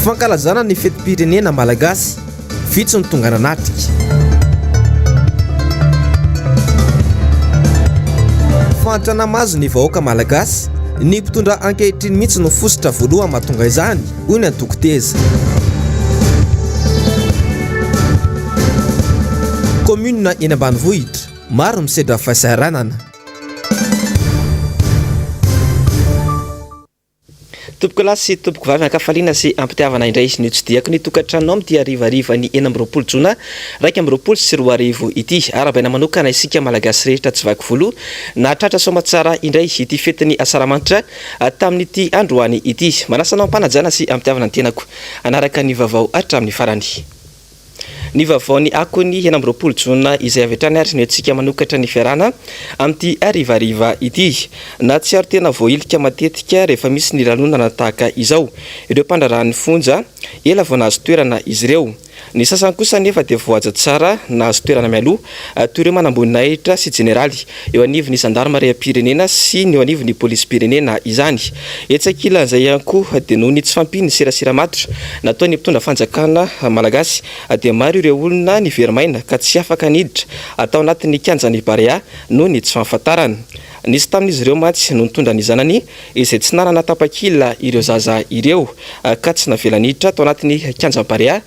Fankalazana ny fetim-pirenena malagasy, vitsy ny tonga nanatrika. Fahantrana mahazo ny vahoaka malagasy, ny mpitondra ankehitriny mihitsy no fositra voalohany mahatonga izany, hoy ny antoko Teza. Commune eny ambanivohitra, maro misedra fahasahiranana. Tompokolahy sy tompokovavy ankafaliana sy ampitiavana indray ny tsidihako ny tokantranonao amin'ity harivarivan'ny 26 jona 2021 ity. Arahabaina manokana isika Malagasy rehetra tsy vaky volo nahatratra soamatsara indray ity fetin'ny Asaramanitra tamin'ity androany ity. Manasa anao am-panajana sy ampitiavana ny tenako hanaraka ny vaovao hatramin'ny farany. Ny vaovaon'ny akon'ny 26 jona izay avy hatrany ary no entintsika manokatra ny fiarahana amin'ity harivariva ity. Nahatsiaro tena voahilika matetika rehefa misy ny lanonana tahaka izao ireo mpandraharahan'ny fonja, ela vao nahazo toerana izy ireo. Ny sasany kosa anefa dia voahaja tsara nahazo toerana mialoha toy ireo manamboninahitra sy jeneraly eo anivon'ny zandarimariam-pirenena sy ny eo anivon'ny polisim-pirenena izany. Etsy ankilan'izay ihany koa dia noho ny tsy fahampian'ny serasera matotra nataon'ny mpitondra fanjakana malagasy dia maro ireo olona niveri-maina ka tsy afaka niditra tao anatin'ny kianjan'ny Barea noho ny tsy fahafantarana. Nisy tamin'izy ireo mantsy no nitondra ny zanany izay tsy nanana tapakila ireo zaza ireo ka tsy navela niditra tao anatin'ny kianjan'ny Barea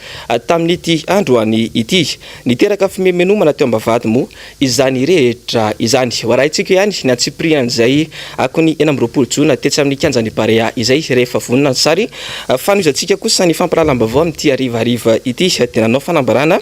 tamin'ity androany ity. Niteraka fimenomenomana teo am-bavahady moa izany rehetra izany. Ho arahintsika ihany ny antsipirian'izay akon'ny 26 jona tetsy amin'ny kianjan'ny Barea izay rehefa vonona ny sary. Fanohizantsika kosa ny fampahalalam-baovao amin'ity harivariva ity dia nanao fanambarana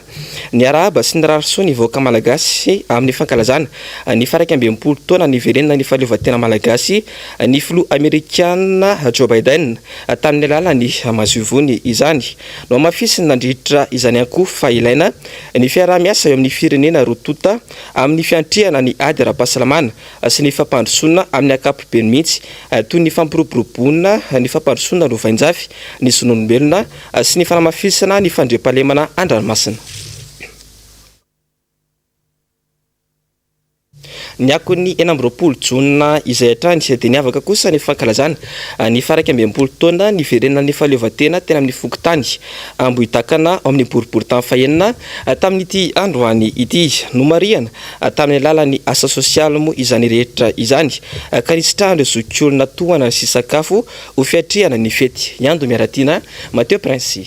niarahaba sy nirary soa ny vahoaka malagasy amin'ny fankalazana ny faha 61 taona niverenana ny fahaleovantena malagasy ny filoha amerikana Joe Biden tamin'ny alalan'ny masoivohony izany. Nohamafisiny nandritra izany ihany koa fa ilaina ny fiaraha-miasa eo amin'ny firenena roa tonta amin'ny fiantrehana ny ady ara-pahasalamana sy ny fampandrosoana amin'ny ankapobeny mihitsy toy ny fampiroboroboana ny fampandrosoana lovainjafy, ny zon'olombelona sy ny fanamafisana ny fandriampahalemana an-dranomasina. Ny akon'ny 26 jona izay hatrany dia niavaka kosa ny fankalazana ny faha 61 taona niverenan'ny fahaleovantena teny amin'ny fokontany Ambohidakana ao amin'ny boriborintany fahenina tamin'ity androany ity. Nomarihana tamin'ny alalan'ny asa sosialy moa izany rehetra izany ka nisitrahan'ireo zokiolona tohana sy sakafo ho fiatrehana ny fety. Iando Miaratiana, Mathieu Prince.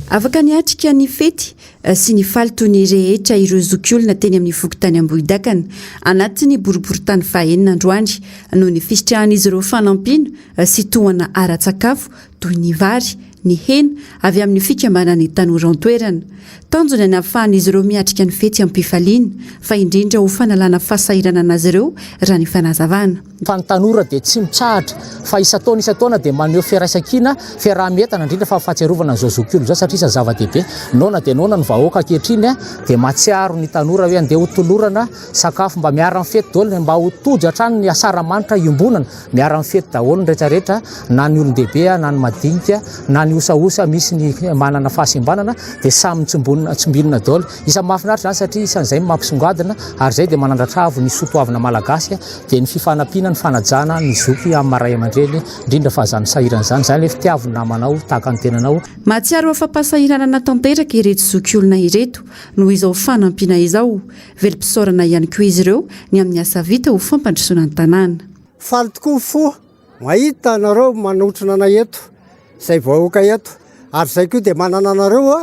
Afaka niatrika ny fety sy nifaly toy ny rehetra ireo zokiolona teny amin'ny fokontany Ambohidakana, anatin'ny boriborintany fahenina androany, noho ny fisitrahan'izy ireo fanampiana sy tohana ara-tsakafo toy ny vary, ny hena, avy amin'ny fikambanan'ny tanora an-toerana. Tanjona ny hahafahan'izy ireo miatrika ny fety am-pifaliana, fa indrindra ho fanalana fahasahiranana azy ireo, raha ny fanazavana. Fa ny tanora dia tsy mitsahatra fa isan-taona isan-taona dia maneho firaisankina, fiaraha-mientana indrindra fa fahatsiarovana an'izao zokiolona izao satria isan'ny zava-dehibe. Noana dia noana ny vahoaka ankehitriny dia mahatsiaro ny tanora hoe andeha ho tolorana sakafo mba miara-mifety daholo mba ho tojo hatrany ny asaramanitra iombonana. Miara-mifety daholo ny rehetra rehetra na ny olon-dehibe na ny madinika na ny osaosa misy ny manana fahasembanana dia samy mitsimbonina tsimbinina daholo. Isan'ny mahafinaritra izany satria isan'izay mampisongadina ary izay dia manandratra avo ny soa toavina malagasy dia ny fifanampiana, ny fanajana ny zoky amin'ny maha ray aman-dreny, indrindra fa izany sahirana izany, izany hoe fitiavo ny namanao tahaka ny tenanao. Mahatsiaro afa-pahasahiranana tanteraka ireto zokiolona ireto noho izao fanampiana izao. Velom-pisaorana ihany koa izy ireo ny amin'ny asa vita ho fampandrosoana ny tanàna. Faly tokoa ny fo mahita anareo manotrona anay eto, izay vahoaka eto, ary izay koa dia manana anareo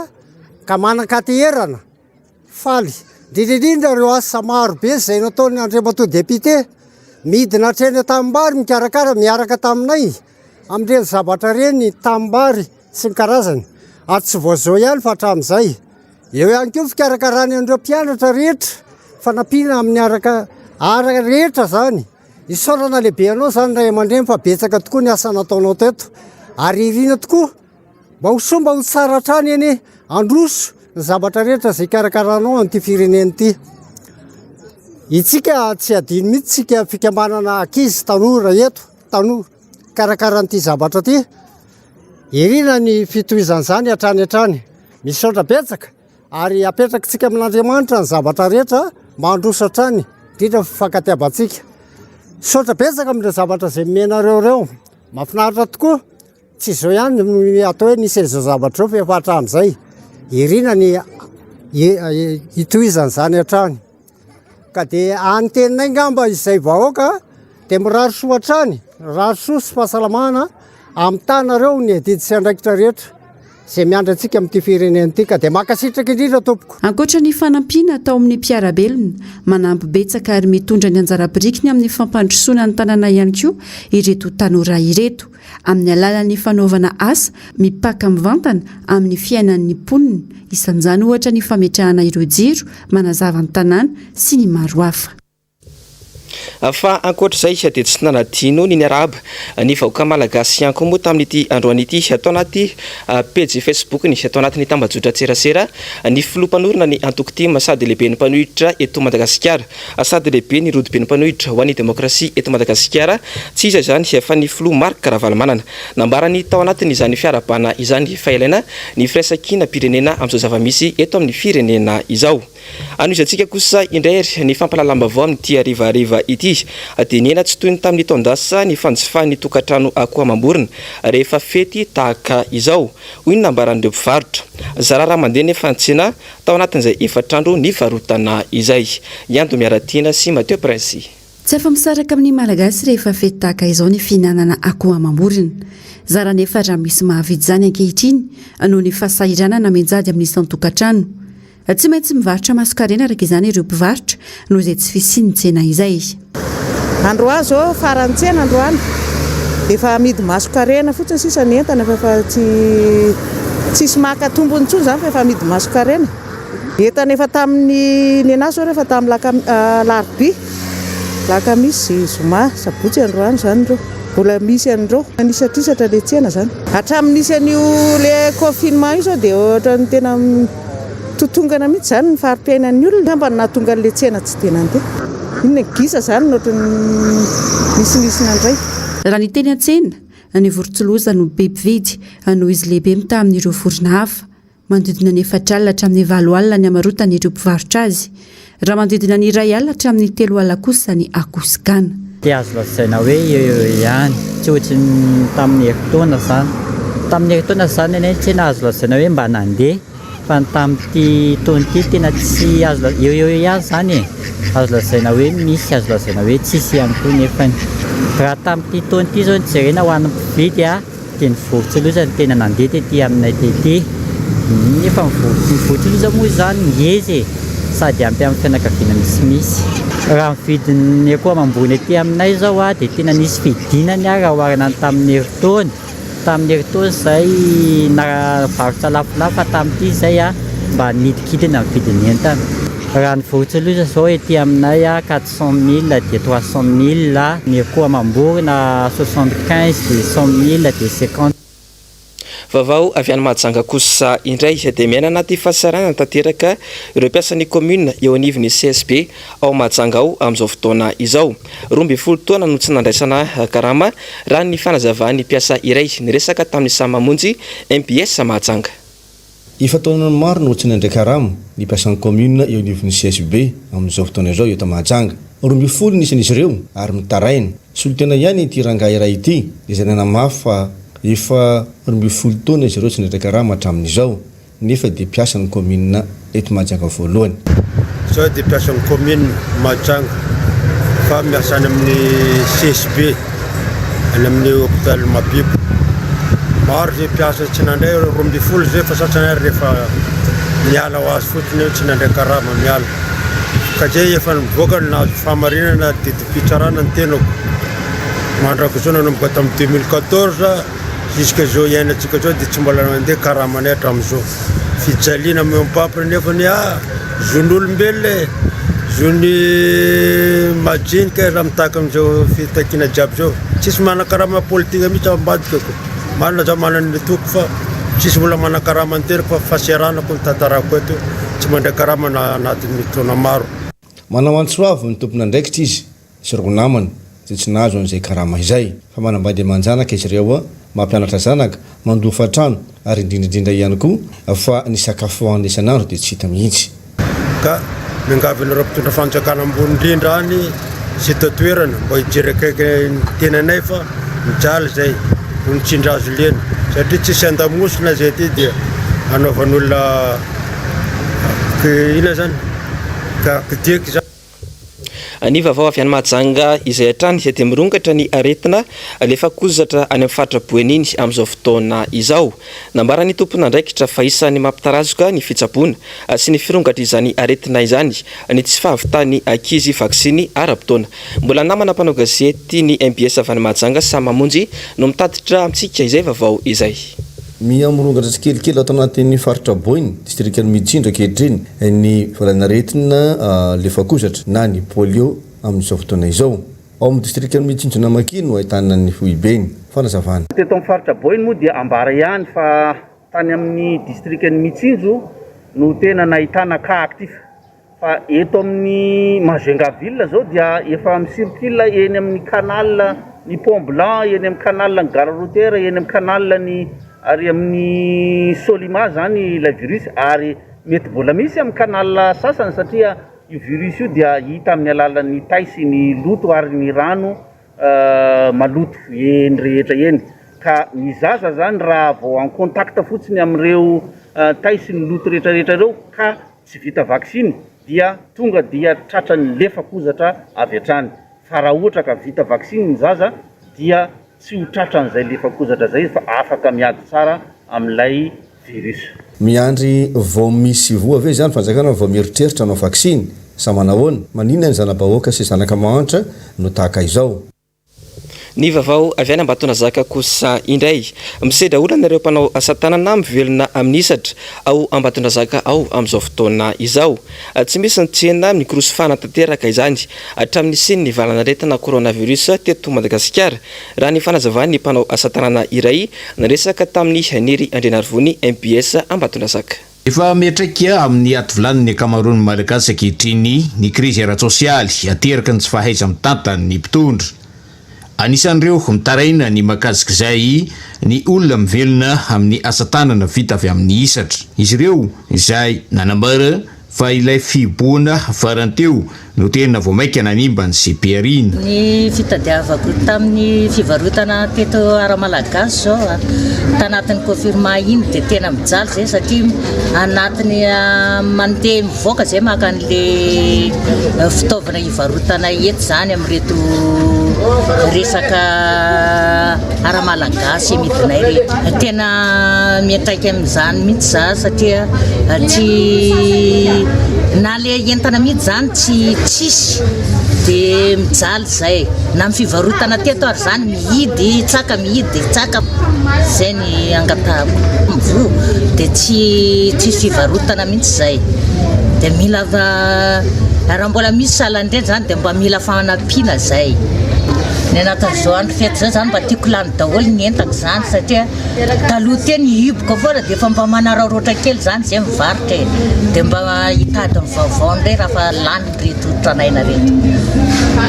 ka manan-kateherana. Faly, indrindra indrindra ireo asa maro be izay nataon'ny Andriamatoa Député, midina hatreny an-tanimbary mikarakara miaraka taminay amin'ireny zavatra ireny, tanimbary sy ny karazany, ary tsy vao izao ihany fa hatramin'izay. Eo ihany koa ny fikarakarana an'ireo mpianatra rehetra, fanampiana amin'ny araka ara rehetra izany. Isaorana lehibe anao izany ray aman-dreny fa betsaka tokoa ny asa nataonao teto, ary irina tokoa Mba ho soa mba ho tsara hatrany anie handroso ny zavatra rehetra izay karakarainao amin'ity firenena ity. Itsika tsy adino mihitsy tsika fikambanana ankizy tanora eto, tanora karakara an'ity zavatra ity. Irina ny fitohizan'izany hatrany hatrany. Misaotra betsaka ary apetrakitsika amin'Andriamanitra ny zavatra rehetra mba handroso hatrany, indrindra ny fifankatiavantsika. Misaotra betsaka amin'ireo zavatra izay nomenareo ireo. Mahafinaritra tokoa. Tsy izao ihany no atao hoe nisy an'izao zavatra izao fa efa hatramin'izay. Irina ny hitohizan'izany hatrany. Ka dia any teninay ngamba izay vahoaka dia mirary soa hatrany, mirary soa sy fahasalamana Amitànareo ny adidy sy andraikitra rehetra izay miandry antsika amin'ity firenena ity ka dia mankasitraka indrindra tompoko. Ankoatra ny fanampiana atao amin'ny mpiara-belona, manampy betsaka ary mitondra ny anjara birikiny amin'ny fampandrosoana ny tanàna ihany koa ireto tanora ireto, amin'ny alalan'ny fanaovana asa mipaka mivantana amin'ny fiainan'ny mponina, isan'izany ohatra ny fametrahana ireo jiro manazava ny tanàna sy ny maro hafa. Fa ankoatra izay dia tsy nanadino ny niarahaba ny vahoaka malagasy ihany koa moa tamin'ity androany ity. Tao anaty pejy Facebook-ny tao anatin'ny tambajotran-tserasera ny filoha mpanorina ny antoko tim sady lehiben'ny mpanohitra eto Madagasikara sady lehiben'ny rodoben'ny mpanohitra ho an'ny demokrasia eto Madagasikara, tsy iza izany fa ny filoha Marc Ravalomanana. Nambarany tao anatin'izany fiarahabana izany fa ilaina ny firaisankinam-pirenena amin'izao zava-misy eto amin'ny firenena izao. Hanohizantsika kosa indray ary ny fampahalalam-baovao amin'ity harivariva ity. Dia nihena tsy toy ny tamin'ny taon-dasa ny fanjifan'ny tokantrano akoho amam-borona rehefa fety tahaka izao, hoy ny nambaran'ireo mpivarotra. Zara raha mandeha nefa ny tsena tao anatin'izay efatra andro nivarotana izay. I Ando Miaratiana sy Mathieu Prince. Tsy afa-misaraka amin'ny Malagasy rehefa fety tahaka izao ny fihinanana akoho amam-borona. Zara anefa raha misy mahavidy izany ankehitriny noho ny fahasahiranana mianjady amin'ny isan-tokantrano. Tsy maintsy mivarotra masonkarena araka izany ireo mpivarotra noho izay tsy fisian'ny tsena izay. Androany izao faran'ny tsena androany. Efa amidy masonkarena fotsiny sisa ny entana fa efa tsy tsisy maka tombony intsony izany fa efa amidy masonkarena. Entana efa tamin'ny nenahy izao rehefa tamin'ny laka- alarobia, lakamisy, zoma, sabotsy androany izany ireo. Mbola misy an'ireo. Nisatr'isatra ilay tsena izany. Hatramin'ny nisy an'io ilay confinement io izao dia ohatran'ny tena Totongana mihitsy izany ny fari-piainan'ny olona, angamba no nahatonga an'ilay tsena tsy dia nandeha. Inona gisa izany no ohatran'ny nisinisy nandray. Raha ny teny an-tsena, ny vorontsiloza no be mpividy noho izy lehibe mitaha amin'ireo vorona hafa. Manodidina ny efatra alina hatramin'ny valo alina ny hamarotan'ireo mpivarotra azy, raha manodidina ny iray alina hatramin'ny telo alina kosa ny akoho sy gana. Dia azo lazaina hoe eo eo ihany, tsy ohatry ny tamin'ny herintaona izany. Tamin'ny herintaona izany anie ny tsena azo lazaina hoe mba nandeha fa ny tamin'ity taona ity tena tsy azo la- eo eo ihany izany e, azo lazaina hoe misy, azo lazaina hoe tsisy ihany koa nefany. Raha tamin'ity taona ity izao no jerena ho an'ny mpividy a, Dia ny vorontsiloza no tena nandeha tety aminay tety. Nefa ny vorontsiloza moa izany ngeza e! Sady ampy amin'ny fianakaviana misimisy. Raha ny vidin'ny akoho amam-borona ety aminay izao dia tena nisy fidinany raha oharina ny tamin'ny herintaona. Tamin'ny herintaona izay navarotra lafolafo fa tamin'ity izay mba nidikidina ny vidin'ny entana. Raha ny vorontsiloza izao ety aminay 400 mille dia 300 mille, ny akoho amam-borona 75 dia 100 mille dia 50. Vaovao avy any Mahajanga kosa indray dia miaina anaty fahasahiranana tanteraka ireo mpiasan'ny kaominina eo anivon'ny CSB ao Mahajanga ao amin'izao fotoana izao. 12 taona no tsy nandraisana karama raha ny fanazavan'ny mpiasa iray niresaka tamin'ny Samy Mamonjy mbs Mahajanga. Efa taonany maro no tsy nandray karama ny mpiasan'ny kaominina eo anivon'ny CSB amin'izao fotoana izao eto Mahajanga. 12 ny isan'izy ireo ary mitaraina. Solontena ihany ity rangahy iray ity izay nanamafy fa efa 12 taona izy ireo tsy nandray karama hatramin'izao nefa dia mpiasan'ny kaominina eto Mahajanga voalohany. Izaho dia mpiasan'ny kaominina Mahajanga fa miasa any amin'ny CSB any amin'ny hôpital Mahabibo. Maro izay mpiasa tsy nandray, 12 izay fa sasany ary rehefa miala ho azy fotsiny eo tsy nandray karama miala. Ka izay efa nivoaka ny nahazo fahamarinana didim-pitsarana ny tenako. Mandrak'izao nanomboka tamin'ny 2014 Jusque zao iainantsika zao dia tsy mbola nandeha karamanay hatramin'izao. Fijaliana mihoam-pampana nefa ny ah zon'olombelona e, zon'ny majinika raha mitaky amin'izao fitakiana jiaby zao. Tsisy manakarama politika mihitsy ao ambadika ko. Marina za manana ny toko fa tsisy mbola manakarama ny tenako fa fahaseranako ny tantarako eto tsy mandray karama na anatin'ny taona maro. Manao antso avo ny tompon'andraikitra izy sy ireo namany izay tsy nahazo an'izay karama izay, fa manambady aman-janaka izy ireo, mampianatra zanaka, mandoa hofan-trano ary indrindra indrindra ihany koa fa ny sakafo hohanina isan'andro dia tsy hita mihitsy. Ka miangavy anareo mpitondra fanjakana ambony indrindra any sy eto an-toerana mba hijery akaiky ny tenanay fa mijaly izay. Noho ny tsindry hazo lena satria tsisy andamosina zay aty dia anaovan'olona inona zany ka kideky zany. Ny vaovao avy any Mahajanga izay hatrany dia mirongatra ny aretina lefakozatra any amin'ny faritra Boeny iny amin'izao fotoana izao. Nambaran'ny tompon'andraikitra fa isan'ny mampitarazoka ny fitsaboana sy ny firongatr'izany aretina izany ny tsy fahavitan'ny ankizy vaksiny ara-potoana. Mbola namana mpanao gazety ny mbs avy any Mahajanga Samy Mamonjy no mitatitra amintsika izay vaovao izay. Miha mirongatra tsikelikely ato anatin'ny faritra Boeny, distrikan'i Mitsinjo ankehitriny ny valanaretina lefakozatra na ny polio amin'izao fotoana izao. Ao amin'ny distrikan'i Mitsinjo Namakia no ahitana ny foibeny. Fanazavana. Teto amin'ny faritra Boeny moa dia ambara ihany fa tany amin'ny distrikan'i Mitsinjo no tena nahitana cas actif. Fa eto amin'ny Majunga ville zao dia efa mi-circule eny amin'ny canal ny pont blanc, eny amin'ny canal ny gare routière, eny amin'ny canal ny ary amin'ny Solima zany ilay virus ary mety mbola misy amin'ny canal sasany satria io virus io dia hita amin'ny alalan'ny tay sy ny loto ary ny rano maloto eny rehetra eny ka ny zaza zany raha vao en contact fotsiny amin'ireo tay sy ny loto rehetra rehetra ireo ka tsy vita vaksiny dia tonga dia tratran'ny lefakozatra avy hatrany fa raha ohatra ka vita vaksiny ny zaza dia tsy ho tratran'izay lefakozatra izay izy fa afaka miady tsara amin'ilay virus. Miandry vao misy voa ve izany fanjakana vao mieritreritra hanao vaksiny sa manahoana? Maninona ny zana-bahoaka sy zanaka mahantra no tahaka izao? Ny vaovao avy any Ambatonazaka kosa indray. Misedra olana ireo mpanao asa tanana mivelona amin'ny hisatra ao Ambatondrazaka ao amin'izao fotoana izao. Tsy misy ny tsena mikorosofana tanteraka izany hatramin'ny nisian'ny valanaretina coronavirus teto Madagasikara, raha ny fanazavan'ny mpanao asa tanana iray niresaka tamin'i Niry Andrianarivony mbs Ambatondrazaka. Efa miantraika amin'ny ativilanin'ny ankamaroan'ny Malagasy ankehitriny ny krizy ara-tsosialy ateraky ny tsy fahaiza-mitantan'ny mpitondra. Anisan'ireo mitaraina ny mahakasik'izay ny olona mivelona amin'ny asa tanana vita avy amin'ny hisatra. Izy ireo izay nanambara fa ilay fihibohana farany teo no tena vao mainka nanimba ny sepiarina. Ny fitadiavako tamin'ny fivarotana teto ara-malagasy zao a, tanatin'ny confinement iny dia tena mijaly zay satria anatin'ny mandeha mivoaka zay maka an'le fitaovana hivarotana eto zany amin'ireto resaka ara-malagasy amidinay reto. Tena miantraika amin'izany mihitsy za satria tsy na le entana amidy zany tsy tsisy de mijaly zay na ny fivarotana teto ary zany mihidy tsaka mihidy tsaka zay ny angatahako mivoha de tsy tsisy fivarotana mihitsy zay de mila raha mbola misy sahalan'ireny zany de mba mila fanampiana zay ny anatin'izao andro fety zao zany mba tiako lany daholo ny entako zany satria Taloha teny hihiboka foana dia efa mba manararaotra kely izany izay mivarotra e. Dia mba hitady ny vaovao indray raha fa lany ireto tranaina ireto.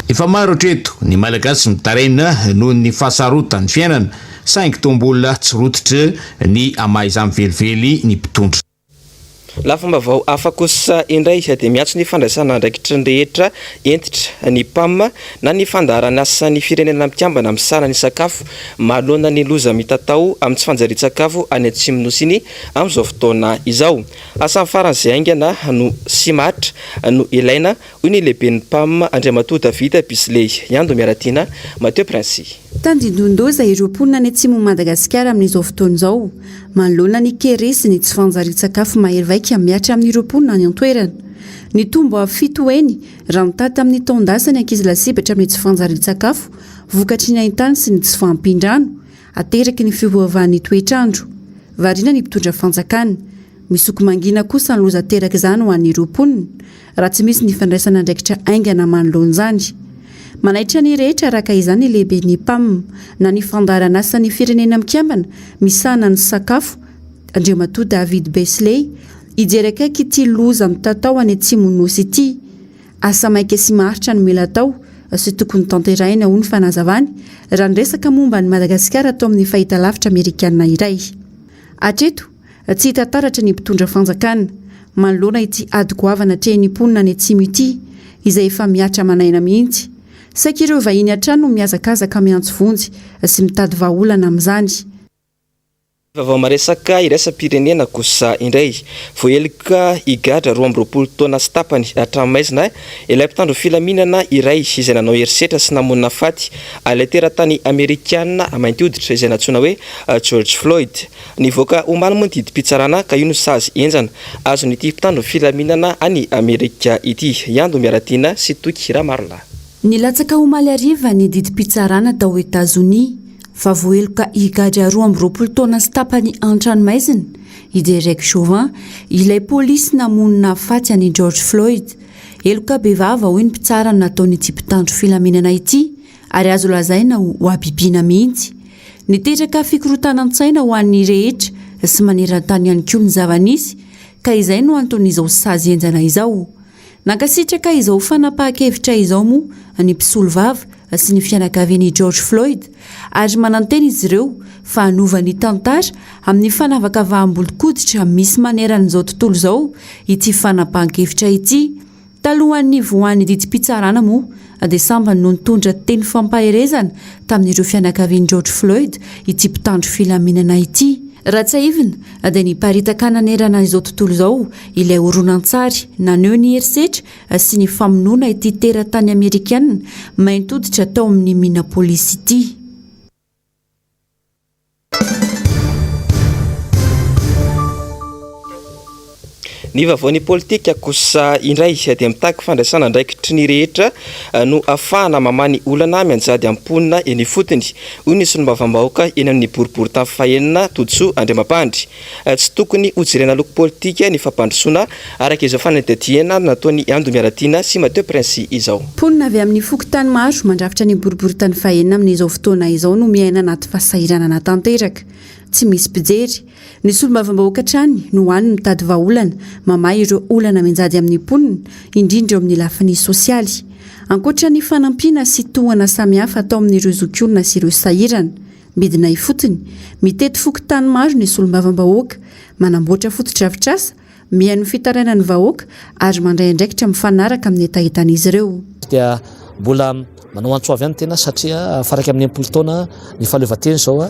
Efa maro hatreto ny Malagasy mitaraina noho ny fahasarotan'ny fiainana saingy toa mbola tsy rototra ny hamaha izany velively ny mpitondra. Lafim-baovao hafa kosa indray dia miantso ny fandraisana andraikitry ny rehetra hentitra ny Pam na ny fandaharan'asan'ny Firenena Mikambana misahana ny sakafo manoloana ny loza mitatao amin'ny tsy fanjarian-tsakafo any Atsimon'ny Nosy iny amin'izao fotoana izao. Asa faran'izay haingana no sy maharitra no ilaina hoy ny lehiben'ny Pam Andriamatoa David Bisley Yando Miaratiana Mathieu Princy. Tandindon-doza ireo mponina any atsimon'i Madagasikara amin'izao fotoana izao, manoloana ny kere sy ny tsy fanjarian-tsakafo mahery vaika mihatra amin'ireo mponina any an-toerana. Nitombo avo fito heny raha mitaha tamin'ny taon-dasa ny ankizy lasibatra amin'ny tsy fanjarian-tsakafo vokatry ny haintany sy ny tsy fahampian-drano ateraky ny fiovaovan'ny toetr'andro. Variana ny mpitondra fanjakana. Misoko mangina kosa ny loza aterak'izany ho an'ireo mponina. raha tsy misy ny fandraisana andraikitra haingana manoloana izany. Manaitra ny rehetra araka izany ny lehiben'ny Pam, na ny fandaharan'asan'ny Firenena Mikambana misahana ny sakafo, Andriamatoa David Beasley, hijery akaiky ity loza mitatao any atsimon'ny Nosy ity. Asa maika sy maharitra no mila atao sy tokony tanterahina, hoy ny fanazavany, raha niresaka momba an'i Madagasikara tao amin'ny fahitalavitra amerikanina iray. Hatreto, Tsy hita taratra ny mpitondra fanjakana manoloana ity ady goavana atrehin'ny mponina any atsimo ity, izay efa mihatra aman'aina mihitsy. Saika ireo vahiny hatrany no mihazakazaka miantso vonjy sy mitady vahaolana amin'izany. Vaovao maresaka iraisam-pirenena kosa indray. Voaheloka higadra 22 taona sy tapany an-tranomaizina ilay mpitandro filaminana iray izay nanao herisetra sy namono nahafaty ilay teratany amerikana mainty hoditra izay nantsoina hoe George Floyd. Nivoaka omaly moa ny didim-pitsarana ka io no sazy henjana azon'ity mpitandro filaminana any Amerika ity. Iando Miaratiana sy Toky Ramarolahy. Nilatsaka omaly hariva ny didim-pitsarana tao Etazonia fa voaheloka higadra 22 taona sy tapany an-tranomaizina i Derek Chauvin, ilay polisy namono nahafaty an'i George Floyd. Heloka bevava hoy ny mpitsara no nataon'ity mpitandro filaminana ity ary azo lazaina ho habibiana mihitsy. Niteraka fikorontanan-tsaina ho an'ny rehetra sy maneran-tany ihany koa ny zava-nisy ka izay no anton'izao sazy henjana izao. Nankasitraka izao fanapahan-kevitra izao moa ny mpisolovava sy ny fianakavian'i George Floyd ary manantena izy ireo fa hanova ny tantara amin'ny fanavakavaham-bolon-koditra misy maneran'izao tontolo izao ity fanapahan-kevitra ity. Talohan'ny nivoahan'ny didim-pitsarana moa dia sambany no nitondra teny fampaherezana tamin'ireo fianakavian'i George Floyd ity mpitandro filaminana ity. Raha tsiahivina dia niparitaka nanerana izao tontolo izao ilay horonantsary naneho ny herisetra sy ny famonoana ity teratany amerikana mainty hoditra tao amin'ny Minneapolis ity. Ny vaovaon'ny politika kosa indray dia mitaky fandraisana andraikitry ny rehetra no ahafahana mamaha ny olana mianjady amin'ny mponina eny ifotony, hoy ny solombavambahoaka eny amin'ny boriborintany fahenina, Todisoa Andriamampandry. Tsy tokony hojerena loko politika ny fampandrosoana, araka izao fanadihadiana nataon'i Ando Miaratiana sy Mathieu Prince izao. Mponina avy amin'ny fokontany maro mandrafitra ny boriborintany fahenina amin'izao fotoana izao no miaina anaty fahasahiranana tanteraka. Tsy misy mpijery. Ny solombavambahoaka hatrany no hany mitady vahaolana mamaha ireo olana mianjady amin'ny mponina, indrindra eo amin'ny lafiny sosialy. Ankoatra ny fanampiana sy tohana samihafa atao amin'ireo zokiolona sy ireo sahirana. Midina ifotony, mitety fokontany maro ny solombavambahoaka, manamboatra fotodrafitrasa, mihaino ny fitarainan'ny vahoaka ary mandray andraikitra mifanaraka amin'ny hetahetan'izy ireo. Dia mbola manao antso avy ihany tena satria faha 61 taona ny fahaleovantena izao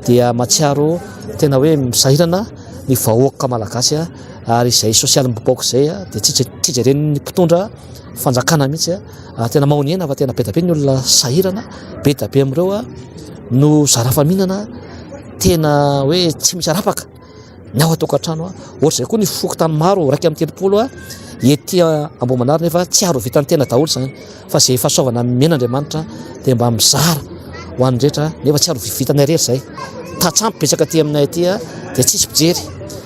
dia mahatsiaro tena hoe misahirana ny vahoaka malagasy ary izay sosialim-bahoaka izay dia tsy jeren'ny mpitondra fanjakana mihitsy ary tena mahonena fa tena be dia be ny olona sahirana, be dia be amin'ireo no zara-faminana tena hoe tsy misy arapaka ny ao an-tokantrano. Ohatr'izay koa ny fokontany maro 31 ety Ambohimanarina nefa tsy aro vitan'ny tena daholo izany fa izay fahasoavana nomen'Andriamanitra dia mba mizara ho an'ny rehetra nefa tsy aro vitanay irery izay. Tantsambo betsaka aty aminay aty dia tsisy mpijery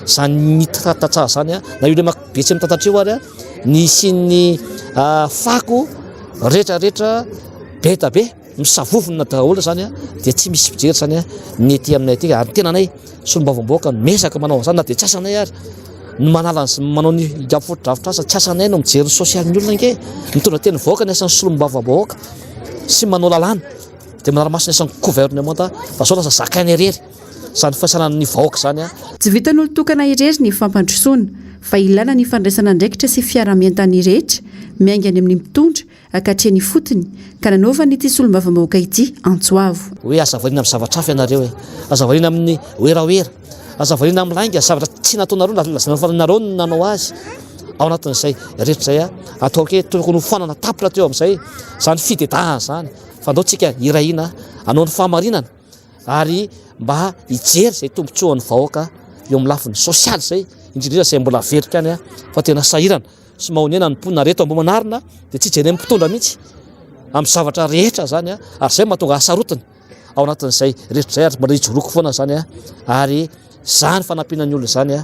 izany tantsaha izany na io lemaka be tsy mitatatra io ary ny hisian'ny fako rehetrarehetra be da be misavovona daholo zany dia tsy misy mpijery zany ny ety aminay aty ary ny tenanay solombavambahoaka no miezaka manao an'izany na dia tsy asanay ary ny manala ny manao ny fotodrafitrasa tsy asanay no mijery ny sosialin'ny olona ange mitondra teny vahoaka ny asan'ny solombavambahoaka sy manao lalàna dia manara-maso ny asan'ny gouvernemanta fa zao lasa zakaina irery izany fahasalan'ny vahoaka izany. Tsy vitan'olon-tokana irery ny fampandrosoana fa ilana ny fandraisana andraikitra sy fiaraha-mientan'ny rehetra miainga any amin'ny mpitondra ka hatreny ifotony ka nanaovan'ity solombavambahoaka ity antso avo. Hoe aza variana amin'ny zavatra hafa ianareo e! Aza variana amin'ny werawera, aza variana amin'ny lainga, zavatra tsy nataonareo na lazainareo fa nareo no nanao azy. Ao anatin'izay rehetra izay, ataoko hoe tokony ho foanana tapitra teo amin'izay izany fidedahana izany fa andao tsika hiray hina hanao ny fahamarinana. ary mba hijery izay tombontsoan'ny vahoaka eo amin'ny lafiny sosialy izay, indrindra indrindra izay mbola averiko ihany fa tena sahirana sy mahonena ny mponina ary eto Ambohimanarina dia tsy jeren'ny mpitondra mihitsy amin'ny zavatra rehetra izany ary izay mahatonga hasarotiny ao anatin'izay rehetra izay ary mbola hijoroako foana izany ary Izany fanampiana ny olona izany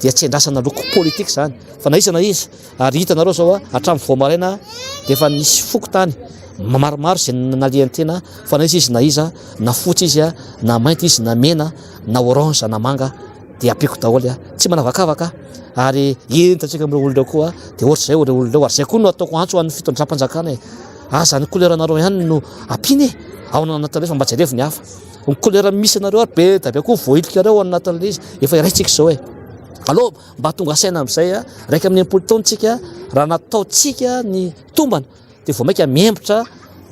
dia tsy andrasana loko politika izany fa na iza na iza ary hitanareo izao hatramin'ny vao maraina dia efa nisy fokontany maromaro izay nalian'ny tena fa na iza izy na iza na fotsy izy na mainty izy na mena na orange na manga dia ampiako daholo tsy manavakavaka ary entantsika amin'ireo olona ireo koa dia ohatr'izay ireo olona ireo ary izay koa no ataoko antso ho an'ny fitondram-panjakana e aza ny couleur anareo ihany no ampiana e ao anatin'ilay fa mba jerevo ny hafa Ny couleur misy anareo ary be dia be koa voahilikareo ao anatin'ilay izy. Efa iraitsika izao e. Aleo mba tonga saina amin'izay a. 61 taona tsika, raha nataontsika ny tombana dia vao mainka miembotra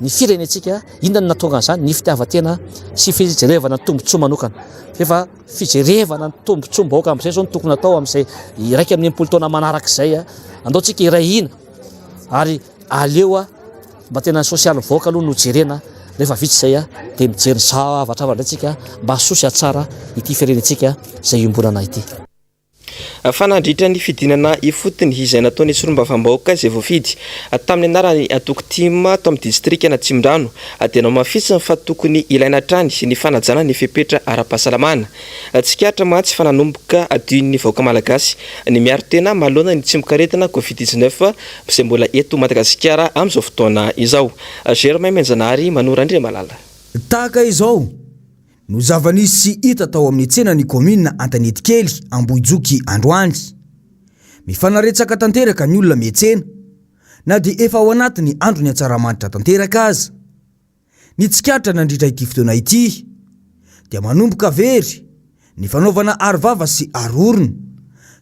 ny firenentsika, inona no nahatonga an'izany? Ny fitiavan-tena sy fijerevana ny tombontsoa manokana. F'efa fijerevana ny tombontsoam-bahoaka amin'izay izao no tokony atao amin'izay 61 taona manaraka izay. Andao tsika hiray hina ary aleo mba tena ny sosialin'ny vahoaka aloha no jerena, rehefa vita izay dia mijery ny zavatra hafa indray tsika mba hahasoa sy hahatsara ity firenentsika izay iombonana ity. Fa nandritra ny fidinana ifotony izay nataon'ny solombavambahoaka izay voafidy tamin'ny anaran'ny antoko tim tao amin'ny distrikan'Atsimondrano dia nohamafisiny fa tokony ilaina hatrany ny fanajana ny fepetra ara-pahasalamana. Tsikaritra mantsy fa nanomboka adinon'ny vahoaka malagasy ny miaro tena manoloana ny tsimokaretina Covid 19 izay mbola eto Madagasikara amin'izao fotoana izao. Germain Menjanahary Manoro Andriamalala. Tahaka izao no zava-nisy sy hita tao amin'ny tsenan'ny kaominina Antanetikely, Ambohijoky, androany. Mifanaretsaka tanteraka ny olona miantsena, na dia efa ao anatin'ny andron'ny Antsaramanitra tanteraka aza. Ny tsikaritra nandritra ity fotoana ity dia manomboka very ny fanaovana aro-vava sy aro-orona,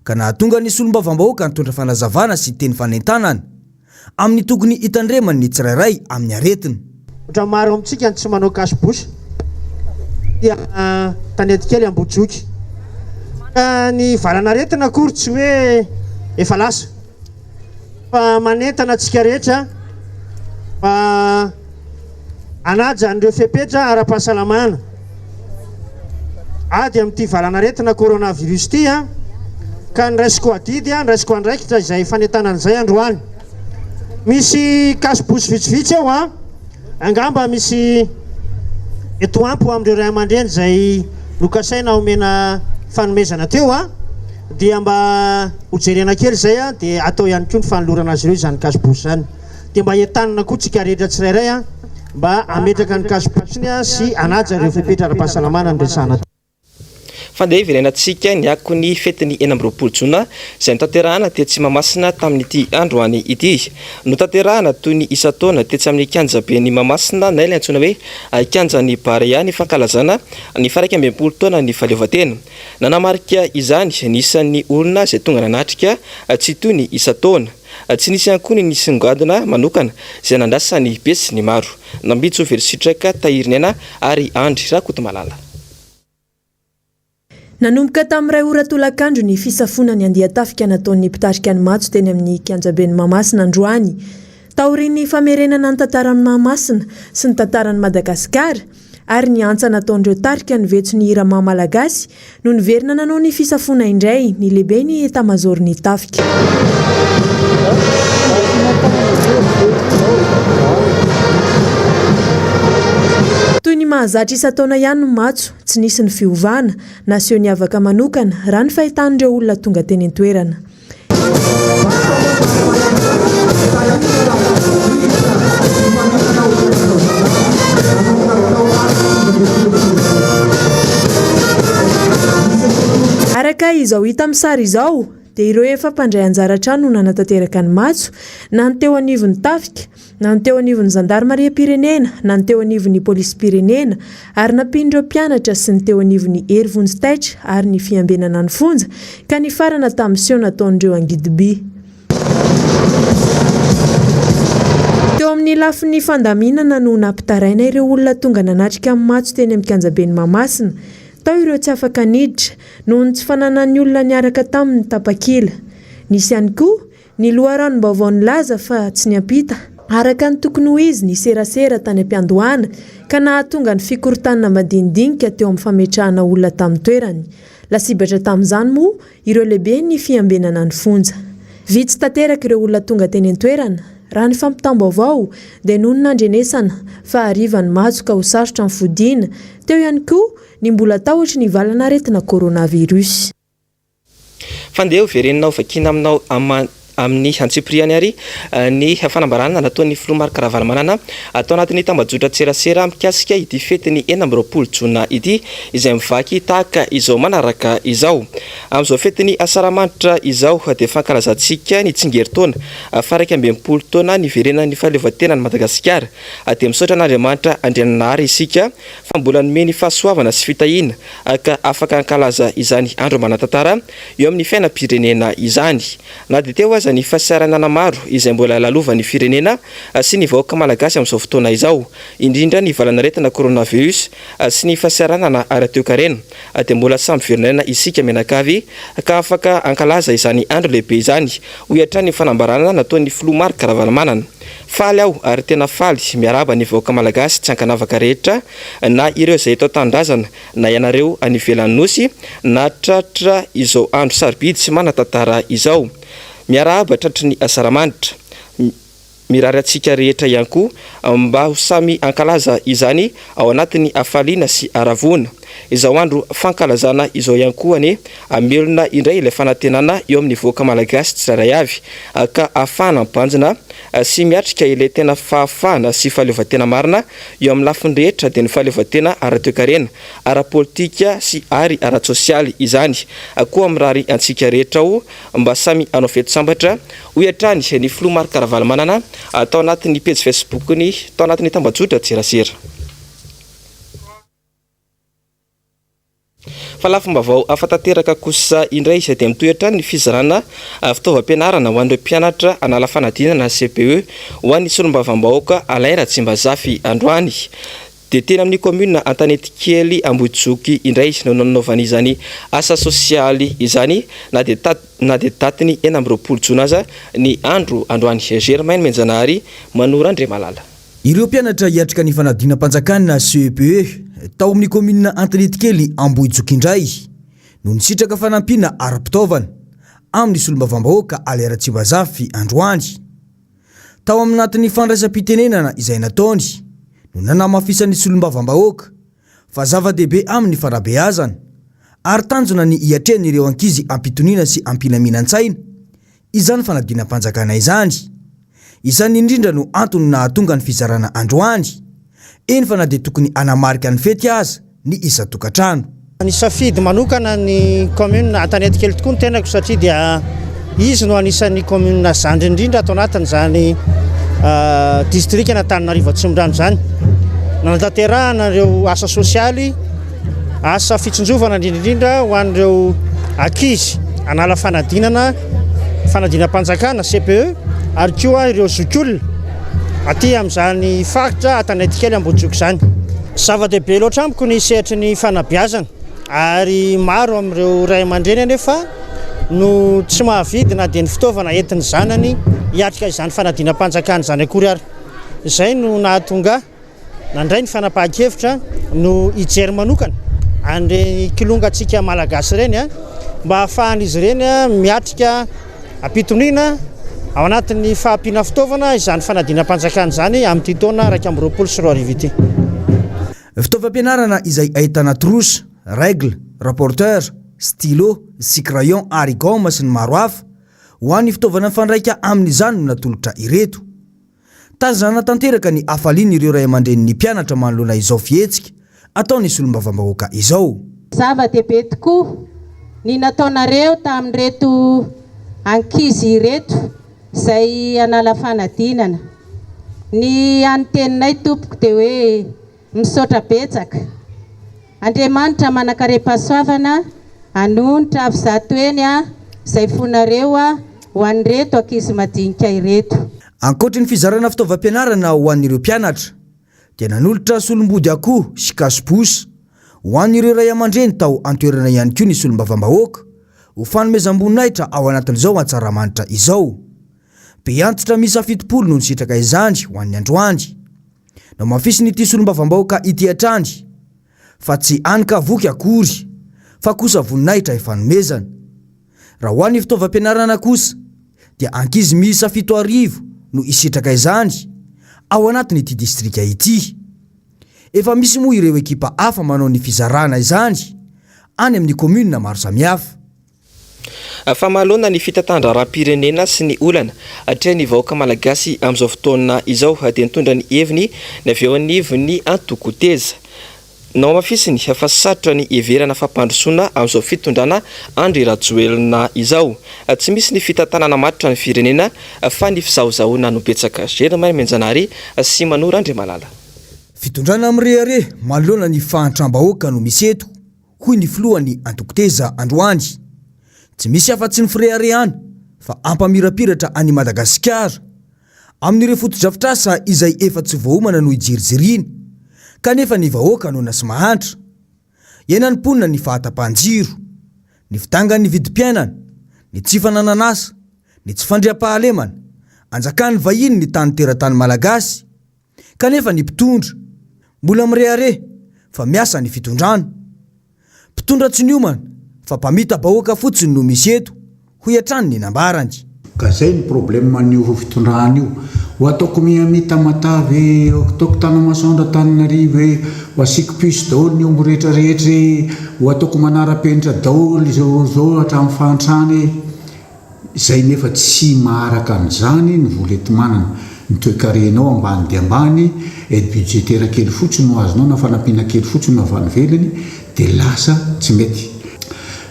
ka nahatonga ny solombavambahoaka nitondra fanazavana sy teny fanentanana amin'ny tokony hitandreman'ny tsirairay amin'ny aretina. Ohatra maro amintsika ny tsy manao cache bouche dia tanety kely Ambohijoky. Ka ny valan'aretina akory tsy hoe efa lasa fa manentana antsika rehetra mba hanaja an'ireo fepetra ara-pahasalamana ady amin'ity valan'aretina coronavirus ity ka niraisiko adidy, niraisiko andraikitra izay fanentanana izay androany. Misy cache-bouche vitsivitsy eo an, angamba misy mety ho ampy ho amin'ireo ray aman-dreny izay nokasaina homena fanomezana teo an, dia mba hojerena kely izay an, dia atao ihany koa ny fanolorana azy ireo izany cache-bouche izany. Dia mba entanina koa tsika rehetra tsirairay an, mba hametraka ny cache-bouche-ny sy hanaja ireo fepetra ara-pahasalamana noresahana teo. Fa ndeha hiverenantsika ny akon'ny fetin'ny 26 jona izay notanterahana tetsy Mahamasina tamin'ity androany ity. Notanterahana toy ny isan-taona tetsy amin'ny kianjaben'i Mahamasina na ilay antsoina hoe kianjan'ny Barea ny fankalazana ny faha-61 taonan'ny fahaleovantena. Nanamarika izany ny isan'ny olona izay tonga nanatrika tsy toy ny isan-taona. Tsy nisy ihany koa ny nisongadina manokana izay nandrasan'ny besinimaro. Nambitso Velositraka, Tahiriniaina ary Andry Rakotomalala. Nanomboka tamin'ny iray ora tolakandro ny fisafoana ny andian-tafika nataon'ny mpitarika ny matso teny amin'ny kianjaben'i Mahamasina androany. Taorian'ny famerenana ny tantaran'i Mahamasina sy ny tantaran'i Madagasikara ary ny antsa nataon'ireo tarika nivetso ny hira maha Malagasy no niverina nanao ny fisafoana indray ny lehiben'ny etamazaoron'ny tafika. Toy ny mahazatra isan-taona ihany ny matso, tsy nisy ny fiovana, na seho niavaka manokana, raha ny fahitan'ireo olona tonga teny an-toerana. Araka izao hita amin'ny sary izao, dia ireo efa mpandray anjara hatrany no nanatanteraka ny matso, na ny teo anivon'ny tafika, na ny teo anivon'ny zandarimariam-pirenena, na ny teo anivon'ny polisim-pirenena, ary nampian'ireo mpianatra sy ny teo anivon'ny hery vonjy taitra ary ny fiambenana ny fonja, ka nifarana tamin'ny seho nataon'ireo angidim-by. Teo amin'ny lafiny fandaminana no nampitaraina ireo olona tonga nanatrika ny matso teny amin'ny kianjaben'i Mahamasina. Tao ireo tsy afaka niditra, noho ny tsy fananan'ny olona niaraka taminy tapakila. Nisy ihany koa Ny loharanom-baovao nilaza fa tsy niampita araka ny tokony ho izy ny serasera tany am-piandohana ka nahatonga ny fikorontanana madinidinika teo amin'ny fametrahana olona tamin'ny toerany. Lasibatra tamin'izany moa ireo lehiben'ny fiambenana ny fonja. Vitsy tanteraka ireo olona tonga teny an-toerana. Raha ny fampitam-baovao dia noho ny nandrenesana fa hariva ny matso ka ho sarotra ny fodiana. Teo ihany koa ny mbola tahotry ny valan'aretina coronavirus. Fa ndeha ho verenina ho vakiana aminao amin'ny antsipiriany ary ny fanambarana nataon'ny filoha Marc Ravalomanana tao anatin'ny tambajotran-tserasera mikasika ity fetin'ny 26 jona ity izay mivaky tahaka izao manaraka izao. Amin'izao fetin'ny Asaramanitra izao dia fankalazantsika ny tsingerin-taona faha-61 taona niverenan'ny fahaleovantenan'i Madagasikara dia misaotra an'Andriamanitra Andriananahary isika fa mbola nomeny fahasoavana sy fitahiana ka afaka hankalaza izany andro manan-tantara eo amin'ny fiainam-pirenena izany. Na dia teo aza. aza ny fahasahiranana maro izay mbola lalovan'ny firenena sy ny vahoaka malagasy amin'izao fotoana izao, indrindra ny valanaretina coronavirus sy ny fahasahiranana ara-toekarena, dia mbola samy velon'aina isika mianakavy ka afaka hankalaza izany andro lehibe izany, hoy hatrany ny fanambarana nataon'ny filoha Marc Ravalomanana. Faly aho ary tena faly miarahaba ny vahoaka malagasy tsy ankanavaka rehetra na ireo izay eto an-tanindrazana na ianareo any ivelan'ny Nosy nahatratra izao andro sarobidy sy manan-tantara izao. Miarahaba tratry ny asaramanitra. Mirary antsika rehetra ihany koa mba ho samy hankalaza izany ao anatin'ny hafaliana sy haravoana. Izao andro fankalazana izao ihany koa anie hamelona indray ilay fanantenana eo amin'ny vahoaka malagasy tsirairay avy ka hahafahana mibanjina sy miatrika ilay tena fahafahana sy fahaleovantena marina eo amin'ny lafiny rehetra dia ny fahaleovantena ara-toekarena, ara-politika sy ary ara-tsosialy izany. Koa mirary antsika rehetra aho mba samy hanao fety sambatra, hoy hatrany ny filoha Marc Ravalomanana tao anatin'ny pejy Facebook-ny tao anatin'ny tambajotran-tserasera. Fa lafim-baovao hafa tanteraka kosa indray dia mitohy hatrany ny fizarana fitaovam-pianarana ho an'ireo mpianatra hanala fanadinana CPE ho an'ny solombavambahoaka Alain Ratsimbazafy androany. Dia teny amin'ny kaominina Antanetikely Ambohijoky indray no nanaovany izany asa sosialy izany na dia na dia datin'ny 26 jona aza ny andro androany. Germain Menjanahary, Manoro Andriamalala. Ireo mpianatra hiatrika ny fanadinam-panjakana CEPE tao amin'ny kaominina Antanetikely Ambohijoky indray no nisitraka fanampiana ara-pitaovana amin'ny solombavambahoaka Alain Ratsimbazafy androany. Tao aminatin'ny fandraisam-pitenenana izay nataony no nanamafisan'ny solombavambahoaka fa zava-dehibe amin'ny fanabeazana ary tanjona ny hiatrehan'ireo ankizy am-pitoniana sy am-pilaminan-tsaina izany fanadinam-panjakana izany. Izany indrindra no antony nahatonga ny fizarana androany, eny fa na dia tokony hanamarika ny fety aza ny isan-tokantrano. Nisafidy manokana ny commune Antanetikely tokoa ny tenako satria dia izy no anisan'ny commune zandriny indrindra ato anatin'izany distrikan'Antananarivo Atsimondrano izany. Nanatanterahana ireo asa sosialy, asa fitsinjovana indrindra indrindra ho an'ireo ankizy hanala fanadinana, fanadinam-panjakana, CPE, ary koa ireo zokiolona aty amin'izany faritra Antanetikely Ambohijoky izany. Zava-dehibe loatra amiko ny sehatry ny fanabeazana ary maro amin'ireo ray aman-dreny anefa no tsy mahavidy na dia ny fitaovana entin'ny zanany hiatrika izany fanadinam-panjakana izany akory ary. Izay no nahatonga ahy nandray ny fanapahan-kevitra no hijery manokana an'ireny kilongantsika malagasy ireny mba hahafahan'izy ireny miatrika Ampitoniana ao anatin'ny fahampiana fitaovana izany fanadinam-panjakana izany amin'ity taona 2021 ity. Fitaovam-pianarana izay ahitana trousse, règle, rapporteur, stylo sy crayon ary gomme sy ny maro hafa ho an'ny fitaovana mifandraika amin'izany no natolotra ireto. Tazana tanteraka ny hafalian'ireo ray aman-drenin'ny mpianatra manoloana izao fihetsika ataon'ny solombavambahoaka izao. Zava-dehibe tokoa ny nataonareo tamin'ireto ankizy ireto izay hanala fanadinana. Ny hany teninay tompoko dia hoe misaotra betsaka. Andriamanitra manankarem-pahasoavana hanonitra avy zatoeny izay fonareo ho an'ireto ankizy madinika ireto. Ankoatry ny fizarana fitaovam-pianarana ho an'ireo mpianatra dia nanolotra solombody akoho sy cache-bouche ho an'ireo ray aman-dreny tao an-toerana ihany koa ny solombavambahoaka ho fanomezam-boninahitra ao anatin'izao Antsaramanitra izao. Be antitra miisa 70 no nisitraka izany ho an'ny androany. Nohamafisin'ity solombavambahoaka ity hatrany fa tsy hany ka voky akory fa kosa voninahitra ifanomezana. Raha ho an'ny fitaovam-pianarana kosa dia ankizy miisa 7000 no hisitraka izany ao anatin'ity distrika ity. Efa misy moa ireo ekipa hafa manao ny fizarana izany any amin'ny kaominina maro samihafa. Fa manoloana ny fitantan-draharaham-pirenena sy ny olana atrehin'ny vahoaka malagasy amin'izao fotoana izao dia nitondra ny heviny ny avy eo anivon'ny antoko Teza. Nohamafisiny fa sarotra ny hiheverana fampandrosoana amin'izao fitondrana Andry Rajoelina izao. Tsy misy ny fitantanana matotra ny firenena fa ny fizahozahoana no betsaka. Germain Menjanahary sy Manoro Andriamalala. Fitondrana mirehareha manoloana ny fahantram-bahoaka no misy eto, hoy ny filohan'ny antoko Teza androany. Tsy misy afa-tsy ny fireharehana. fa hampamirapiratra an'i Madagasikara amin'ireo fotodrafitrasa izay efa tsy voaomana no hijirijiriana kanefa ny vahoaka noana sy mahantra. Iainan'ny mponina ny fahatapahan-jiro, ny fidangan'ny vidim-piainana, ny tsy fananan'asa, ny tsy fandriampahalemana, anjakan'ny vahiny ny tany teratany malagasy, kanefa ny mpitondra mbola mirehareha fa miasa ny fitondrana. Mpitondra tsy niomana fa mpamita-bahoaka fotsiny no misy eto, hoy hatrany ny nambarany. Ka zay ny problème an'io fitondrana io. Ho ataoko Miami Tamatave e, ho ataoko Tanamasoandro Antananarivo e, ho asiako puce daholo ny omby rehetra rehetra e, ho ataoko manara-penitra daholo izao izao hatramin'ny fahantrana e. Izay nefa tsy maharaka an'izany ny vola enti-manana. Ny toe-karenao ambany dia ambany, aide budgétaire kely fotsiny no azonao na fanampiana kely fotsiny no avy any ivelany dia lasa tsy mety.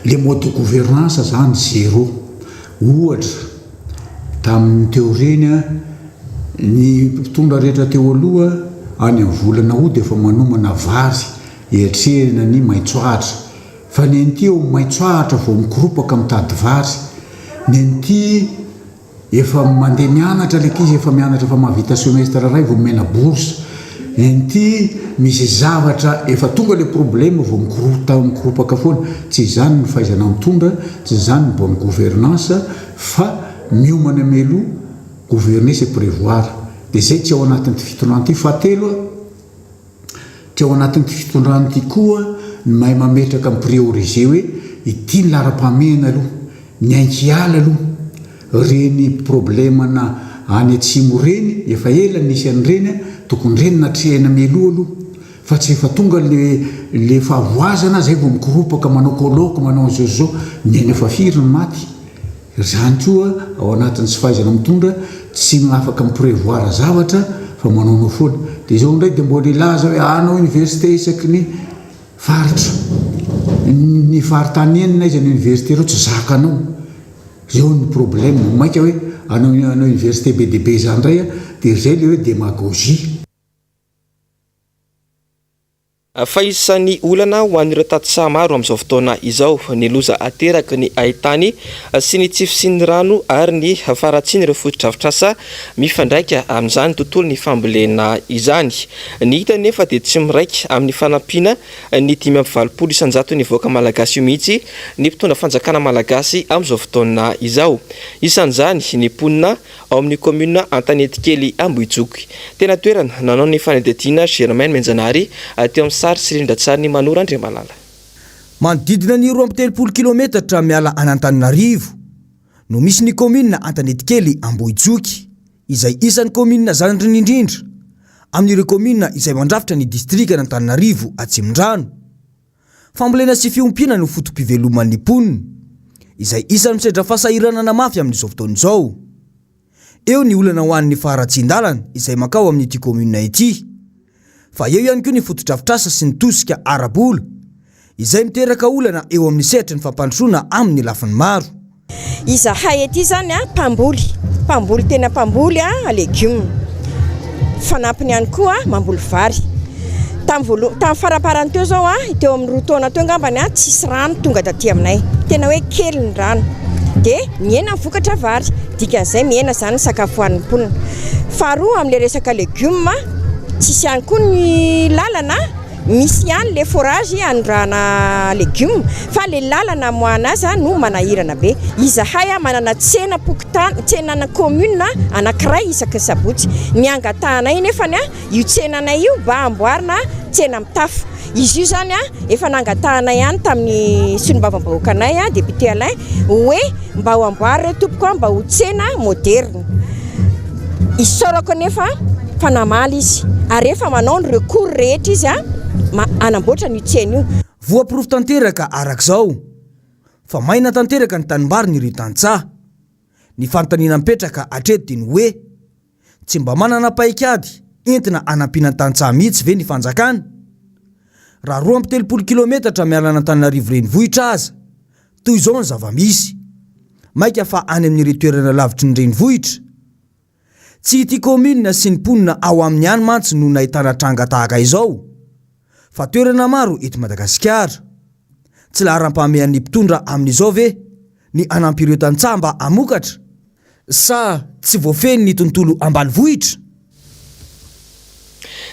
Le mode de gouvernance zany zéro. Ohatra, tamin'ny teo ireny ny mpitondra rehetra teo aloha any amin'ny volana août dia efa manomana vary hiatrehana ny maitso ahitra. Fa ny an'ity eo maitso ahitra vao mikoropaka mitady vary. Ny an'ity efa mandeha mianatra ilay ankizy efa mianatra efa mahavita semestre iray vao omena bourse. Ny an'ity misy zavatra efa tonga ilay problème vao mikorota mikoropaka foana. Tsy izany ny fahaizana mitondra, tsy izany ny bonne gouvernance fa miomana mialoha, gouverner c'est prévoir. Dia izay tsy ao anatin'ity fitondrana ity. Fahatelo, Tsy ao anatin'ity fitondrana ity koa ny mahay mametraka mi-prioriser hoe ity ny laharam-pahamehana aloha, ny ankiala aloha, ireny problème-na any atsimo ireny, efa ela nisy an'ireny, tokony ireny natrehina mialoha aloha fa tsy efa tonga le le fahavoazana zay vao mikoropaka manao colloque manao an'izao sy izao, ny aina efa firy ny maty. Izany koa ao anatin'ny tsy fahaizana mitondra, tsy afaka mi-prevoir zavatra fa manaonao foana. Dia izao indray dia mbola hilaza hoe hanao université isaky ny faritra. Ny faritany enina aiza ny université ireo tsy zakanao. Eo ny problème, mainka hoe hanao hanao université be dia be izany indray dia izay ilay hoe démagogie. Fa isan'ny olana ho an'ireo tantsaha maro amin'izao fotoana izao ny loza ateraky ny haintany sy ny tsy fisian'ny rano ary ny faharatsian'ireo fotodrafitrasa mifandraika amin'izany tontolon'ny fambolena izany. Ny hita anefa dia tsy miraika amin'ny fanampiana ny 85 isan-jaton'ny vahoaka malagasy io mihitsy ny mpitondra fanjakana malagasy amin'izao fotoana izao. Isan'izany ny mponina ao amin'ny kaominina Antanetikely Ambohijoky. Tena toerana nanao ny fanadihadiana Germain Nomenjanahary teo amin'ny sary sy rindran-tsarin'i Mano Randriamalala. Manodidina ny 32 kilometatra miala an'Antananarivo no misy ny kaominina Antanetikely Ambohijoky, izay isan'ny kaominina zandriny indrindra amin'ireo kaominina izay mandrafitra ny distrikan'Antananarivo Atsimondrano. Fambolena sy fiompiana no foto-piveloman'ny mponina, izay isan'ny misedra fahasahiranana mafy amin'izao fotoana izao. Eo ny olana ho an'ny faharatsian-dalana izay mankao amin'ity kaominina ity. Fa eo ihany koa ny fotodrafitrasa sy ny tosika ara-bola, izay miteraka olana eo amin'ny sehatry ny fampandrosoana amin'ny lafiny maro. Izahay aty izany a, mpamboly, mpamboly tena mpamboly a legioma. Fanampiny ihany koa mamboly vary. Tamin'ny voalohany, tamin'ny faraparany teo izao a, teo amin'ny roa taona teo angambany a, tsisy rano tonga taty aminay. Tena hoe kely ny rano. Dia mihena ny vokatra vary. Dikan'izay mihena izany ny sakafo hohanin'ny mponina. Faharoa amin'ilay resaka legioma, tsisy ihany koa ny lalana. Misy ihany le forage anondrahana legioma fa le lalana amoahana azy no manahirana be. Izahay manana tsenam-pokontany, tsenana commune anankiray isaky ny sabotsy. Ny angatahanay nefany io tsenanay io mba amboarina tsena mitafo. Izy io zany efa nangatahanay ihany tamin'ny solombavambahoakanay député Alain hoe mba ho amboary re tompoko mba ho tsena moderina. Isaorako anefa fa namaly izy ary efa manao ny recours rehetra izy hanamboatra an'io tsena io. Voaporofo tanteraka araka izao fa maina tanteraka ny tanimbarin'ireo tantsaha. Ny fanontaniana mipetraka hatreto dia ny hoe, tsy mba manana paikady entina hanampiana ny tantsaha mihitsy ve ny fanjakana? Raha 32 kilometatra miala an'Antananarivo renivohitra aza, toy izao ny zava-misy. Mainka fa any amin'ireo toerana lavitry ny renivohitra. Tsy ity kaominina sy ny mponina ao aminy ihany mantsy no nahitana tranga tahaka izao, fa toerana maro eto Madagasikara. Tsy laharam-pahamehan'ny mpitondra amin'izao ve ny hanampy ireo tantsaha mba hamokatra? Sa tsy voafehy ny tontolo ambanivohitra?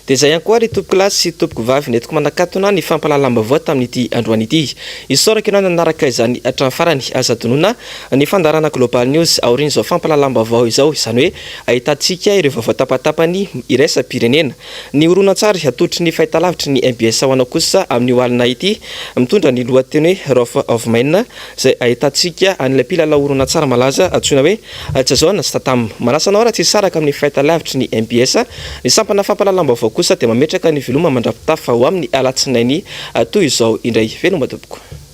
Dia izay ihany koa ry tompokolahy sy tompokovavy nentiko manakatona ny fampahalalam-baovao tamin'ity androany ity. Isaorako ianao nanaraka izany hatramin'ny farany. Aza adinoina ny fandaharana Global News aorian'izao fampahalalam-baovao izao, izany hoe ahitantsika ireo vaovao tapatapany iraisam-pirenena. Ny horonantsary atolotry ny fahitalavitry ny mbs ho anao kosa amin'io alina ity mitondra ny lohateny hoe Wrath of Man izay ahitantsika an'ilay mpilalao horonantsary malaza antsoina hoe Jason Statham. Manasa anao raha tsy hisaraka amin'ny fahitalavitry ny mbs. Ny sampana fampahalalam-baovao kosa dia mametraka ny veloma mandra-pitafa ho amin'ny alatsinainy toy izao indray. Veloma tompoko.